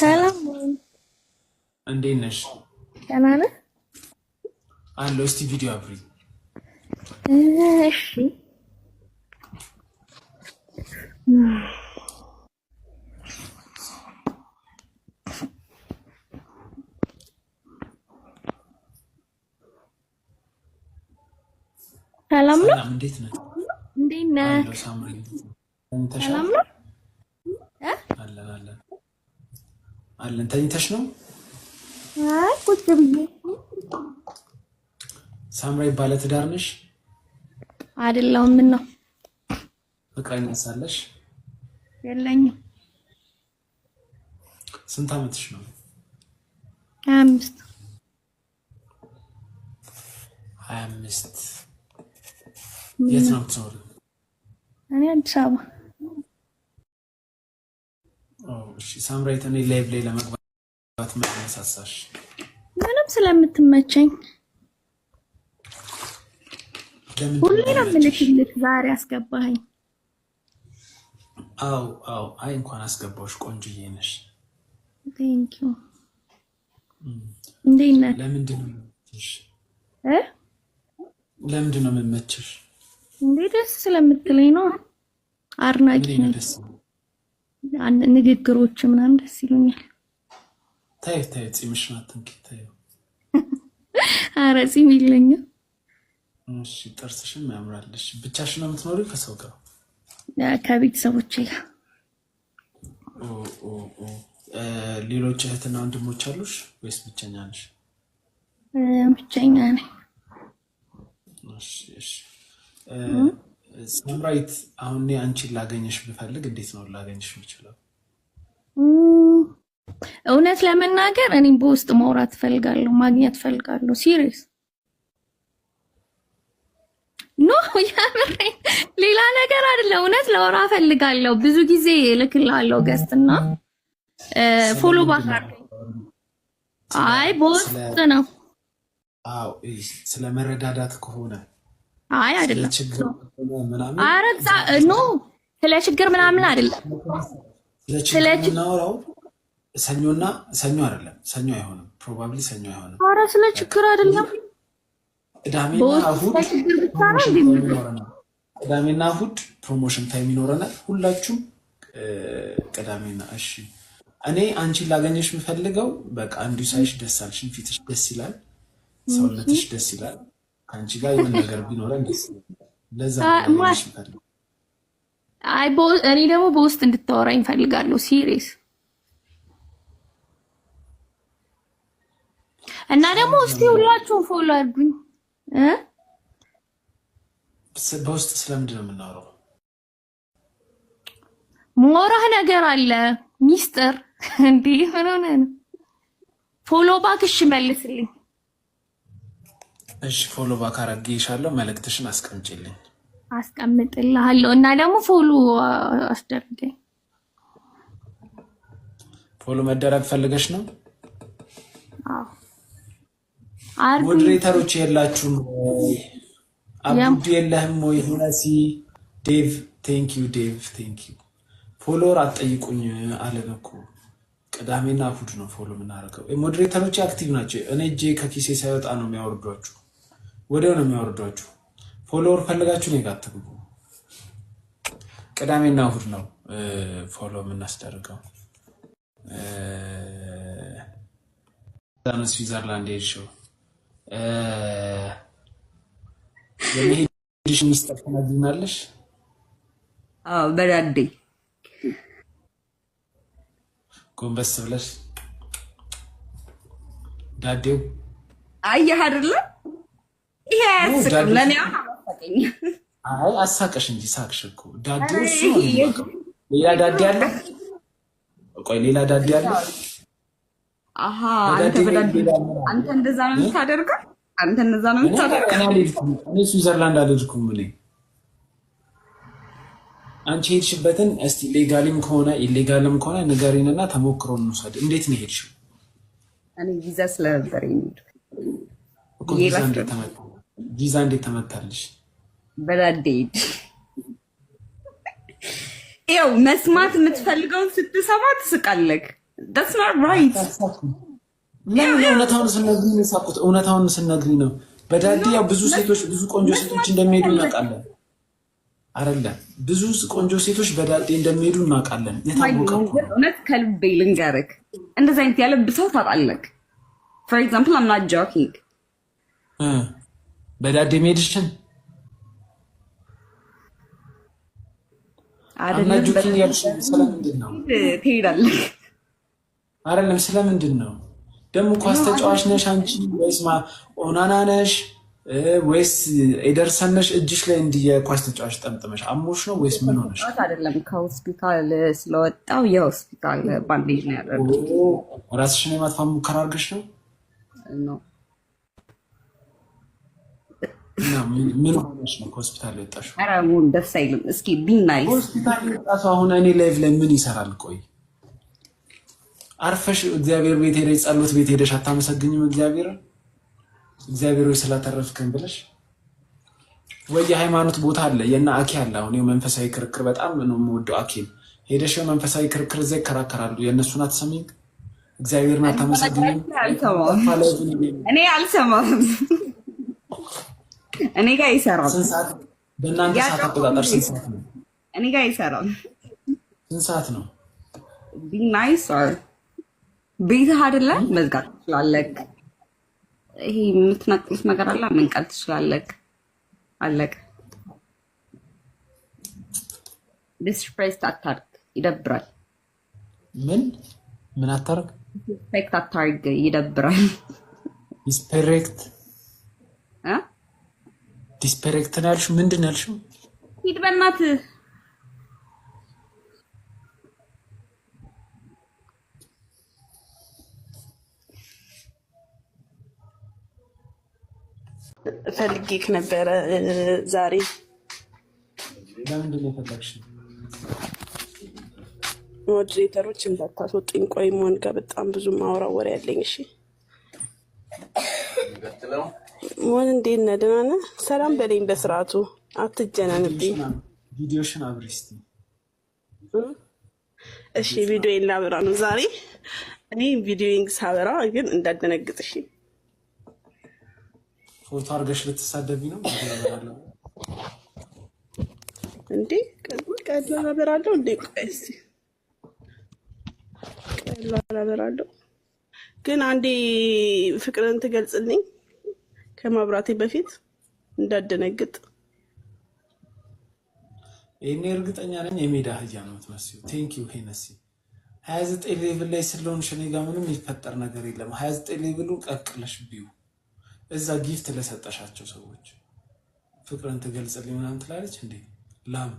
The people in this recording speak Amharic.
ሰላም፣ እንዴት ነሽ? ደህና ነህ? አለሁ። እስቲ ቪዲዮ አብሪ። እሺ። ሰላም ነው። ሰላም፣ እንዴት ነህ? እንዴት ነህ? አለሁ። ሳምሪ ተኝተሻል? ሰላም ነው። አለን አለን አለን። ተኝተሽ ነው? አይ ቁጭ ብዬ። ሳምራዊ ባለትዳር ነሽ? አይደለሁም። ምን ነው? ፍቅረኛ ሳለሽ? የለኝም። ስንት ዓመትሽ ነው? 25። 25። የት ነው የምትኖሪው? እኔ አዲስ አበባ። እሺ ሳምራዊት፣ እኔ live ላይ ለመግባት ምን አነሳሳሽ? ምንም፣ ስለምትመቸኝ። ለምንድን ሁሌ ነው ነው የሚመችሽ? የምልክልህ። ዛሬ አስገባኸኝ። አው፣ አይ እንኳን አስገባሁሽ። ቆንጆዬ ነሽ። Thank you። እንዴት ነህ? ለምንድን ነው የሚመችሽ? እ ለምንድን ነው የምመችሽ? እንዴ ደስ ስለምትለኝ ነው። አድናቂ ምን ነው ነኝ። ደስ? ንግግሮች ምናምን ደስ ይሉኛል። ታዩ ታዩ፣ ጺምሽን አትንኪ። ታዩ። ኧረ ጺም የለኝም። እሺ፣ ጥርስሽም ያምራልሽ። ብቻሽን ነው የምትኖሪው ከሰው ጋር? ከቤተሰቦቼ ጋር። ኦ ኦ ኦ፣ ሌሎች እህትና ወንድሞች አሉሽ ወይስ ብቸኛ ነሽ? ብቸኛ ነኝ። እሺ። ሳምራዊት፣ አሁን እኔ አንቺን ላገኘሽ ብፈልግ እንዴት ነው ላገኘሽ የምችለው? እውነት ለመናገር እኔም በውስጥ ማውራት እፈልጋለሁ፣ ማግኘት እፈልጋለሁ። Serious, no፣ የምሬን፣ ሌላ ነገር አይደለም። እውነት ላወራ እፈልጋለሁ። ብዙ ጊዜ እልክልሃለሁ guest እና follow back ስለምንድን ነው? አድርገኝ። አይ በውስጥ ነው። አዎ፣ ስለ መረዳዳት ከሆነ አይ ስለ አይደለም። ችግር ከሆነ ምናምን ኧረ no፣ ስለ ችግር ምናምን አይደለም። ስለ ስለ ችግር ችግር የምናወራው ሰኞና ሰኞ አይደለም። ሰኞ አይሆንም። Probably ሰኞ አይሆንም። ኧረ ስለ ችግር አይደለም። ቅዳሜና በውስጥ እሁድ ስለ ችግር ብቻ ነው promotion እንዴ? time ይኖረናል። ቅዳሜና እሁድ promotion time ይኖረናል። ሁላችሁም ቅዳሜና እሺ። እኔ አንቺን ላገኘሽ የምፈልገው በቃ እንዲሁ ሳይሽ ደስ አልሽኝ። ፊትሽ ደስ ይላል፣ ሰውነትሽ ደስ ይላል። ከአንቺ ጋር የሆነ ነገር ቢኖረን ደስ ይላል። ለዛ ነው ላገኘሽ የምፈልገው። አይ እኔ ደግሞ በውስጥ እንድታወራኝ እፈልጋለሁ። Serious። እና ደግሞ እስቲ ሁላችሁም follow አድርጉኝ እ በውስጥ ስለምንድን ነው የምናወራው? ሞራህ ነገር አለ ሚስጥር። እንዴ ምን ሆነ ነው? Follow back እሺ መልስልኝ። እሺ follow back አረጌሻለሁ። መልእክትሽን አስቀምጪልኝ። አስቀምጥልሃለሁ እና ደግሞ follow አስደርገኝ። Follow መደረግ ፈልገሽ ነው? አዎ አርጉኝ። Moderator ኦች የላችሁም ወይ? አቡድ የለህም ወይ? ሆነሲ ዴቭ፣ thank you ዴቭ፣ thank you። Follower አትጠይቁኝ አለን እኮ፣ ቅዳሜና እሁድ ነው follow የምናደርገው። Moderator ኦች active ናቸው። እኔ እጄ ከኪሴ ሳይወጣ ነው የሚያወርዷችሁ፣ ወዲያው ነው የሚያወርዷችሁ። Follower ፈልጋችሁ እኔ ጋር አትግቡ። ቅዳሜና እሁድ ነው follow የምናስደርገው። ነው ስዊዘርላንድ ሄድሽው፣ የመሄድሽ ሚስጥር ትነግሪናለሽ? አዎ በዳዴ። ጎንበስ ብለሽ ዳዴው። አየህ አይደለ? ይሄ አያስቅም። ዳዴው ለእኔ አሁን አላሳቀኝም። አይ አሳቀሽ እንጂ፣ ሳቅሽ እኮ። ዳዴው እሱ ነው የሚበቃው። ሌላ ዳዴ አለ? ቆይ ሌላ ዳዴ አለ? አሃ አንተ በዳዴ በዳዴ ሌላ ምን አለ? አንተ እንደዛ ነው የምታደርገው? አንተ እንደዛ ነው እኔ የምታደርገው? እኔ አልሄድኩም። እኔ ስዊዘርላንድ አልሄድኩም። እኔ አንቺ ሄድሽበትን እስቲ legal ም ከሆነ illegal ም ከሆነ ንገሪንና ተሞክሮ እንውሰድ። እንዴት ነው የሄድሽው? እኔ ቪዛ ስለነበረኝ ነው እኮ ብዬ ቪዛ እንዴት ላስረዳ። ተመታ? ቪዛ እንዴት ተመታልሽ? በዳዴ ሂድ። ይኸው መስማት የምትፈልገውን ስትሰማ ትስቃለህ። That's not right. ለምን እውነታውን ስነግሪኝ ነው የሳቅሁት። እውነታውን ስነግሪኝ ነው። በዳዴ ያው ብዙ ሴቶች ብዙ ቆንጆ ሴቶች እንደሚሄዱ እናውቃለን። አይደለም ብዙ ቆንጆ ሴቶች በዳዴ እንደሚሄዱ እናውቃለን። የታወቀ እኮ ነው። እውነት ከልቤ ልንገርክ፣ እንደዚህ አይነት ያለብ ሰው ታጣለክ። For example, I'm not joking. በዳዴ መሄድሽን አይደለም I'm not joking ያልሽ ስለምንድን ነው? ትሄዳለህ። አይደለም ስለምንድን ነው ደግሞ? ኳስ ተጫዋች ነሽ አንቺ ወይስ ኦናና ነሽ ወይስ ኤደርሰን ነሽ? እጅሽ ላይ እንዲህ የኳስ ተጫዋች ጠምጥመሽ አሞሽ ነው ወይስ ምን ሆነሽ? አይደለም ከሆስፒታል ስለወጣው የሆስፒታል bandage ነው ያደረገው። ራስሽን የማጥፋት ሙከራ አድርገሽ ነው? ነው። እና ምን ሆነሽ ነው ከሆስፒታል የወጣሽው? ኧረ ሙን ደስ አይልም። እስኪ be nice. ሆስፒታል የወጣ ሰው አሁን እኔ live ላይ ምን ይሰራል? ቆይ አርፈሽ እግዚአብሔር ቤት ሄደሽ ጸሎት ቤት ሄደሽ አታመሰግኝም እግዚአብሔርን? እግዚአብሔር ወይ ስላተረፍከን ብለሽ ወይ የሃይማኖት ቦታ አለ የና አኬ አለ። አሁን መንፈሳዊ ክርክር በጣም ነው የምወደው አኬን። ሄደሽ መንፈሳዊ ክርክር እዛ ይከራከራሉ። የእነሱን አትሰሚም? እግዚአብሔርን አታመሰግኝም? እኔ አልሰማም። እኔ ጋር አይሰራም። ስንት ሰዓት በእናንተ ሰዓት አቆጣጠር ስንት ሰዓት ነው? እኔ ጋር አይሰራም። ስንት ሰዓት ነው? Be nice or ቤትህ አይደለ መዝጋት ትችላለህ። ይሄ የምትነቅሉት ነገር አለ፣ መንቀል ትችላለህ። አለቀ። Disrespect አታርግ፣ ይደብራል። ምን ምን አታርግ? Disrespect አታርግ፣ ይደብራል። Disrespect እ Disrespect ነው ያልሽው? ምንድን ነው ያልሽው? ሂድ በእናትህ። ፈልጌክ ነበረ ዛሬ። ለምንድን ነው የፈለግሽው? Moderator ኦች እንዳታስወጡኝ። ቆይ ሞን ጋር በጣም ብዙ ማውራ ወሬ ያለኝ። እሺ ሞን እንዴት ነህ? ደህና ነህ? ሰላም በለኝ በስርዓቱ አትጀናንብኝ። ቪዲዮሽን አብሪ እስኪ። እሺ ቪዲዮዬን ላብራ ነው ዛሬ። እኔ ቪዲዮዬን ሳበራ ግን እንዳደነግጥ። እሺ ፎቶ አድርገሽ ልትሳደቢ ነው? ቪዲዮ እንዴ ቀላል አበራለሁ እንዴ? ቆይ እስኪ ቀላል አበራለሁ። ግን አንዴ ፍቅርን ትገልጽልኝ ከማብራቴ በፊት እንዳደነግጥ። ይሄኔ እርግጠኛ ነኝ የሜዳ አህያ ነው የምትመስዪው። Thank you ሄነሲ። 29 level ላይ ስለሆንሽ እኔ ጋር ምንም የሚፈጠር ነገር የለም። 29 level ኡን ቀቅለሽ ቢዩ እዛ gift ለሰጠሻቸው ሰዎች ፍቅርን ትገልጽልኝ ምናምን ትላለች እንዴ ላም።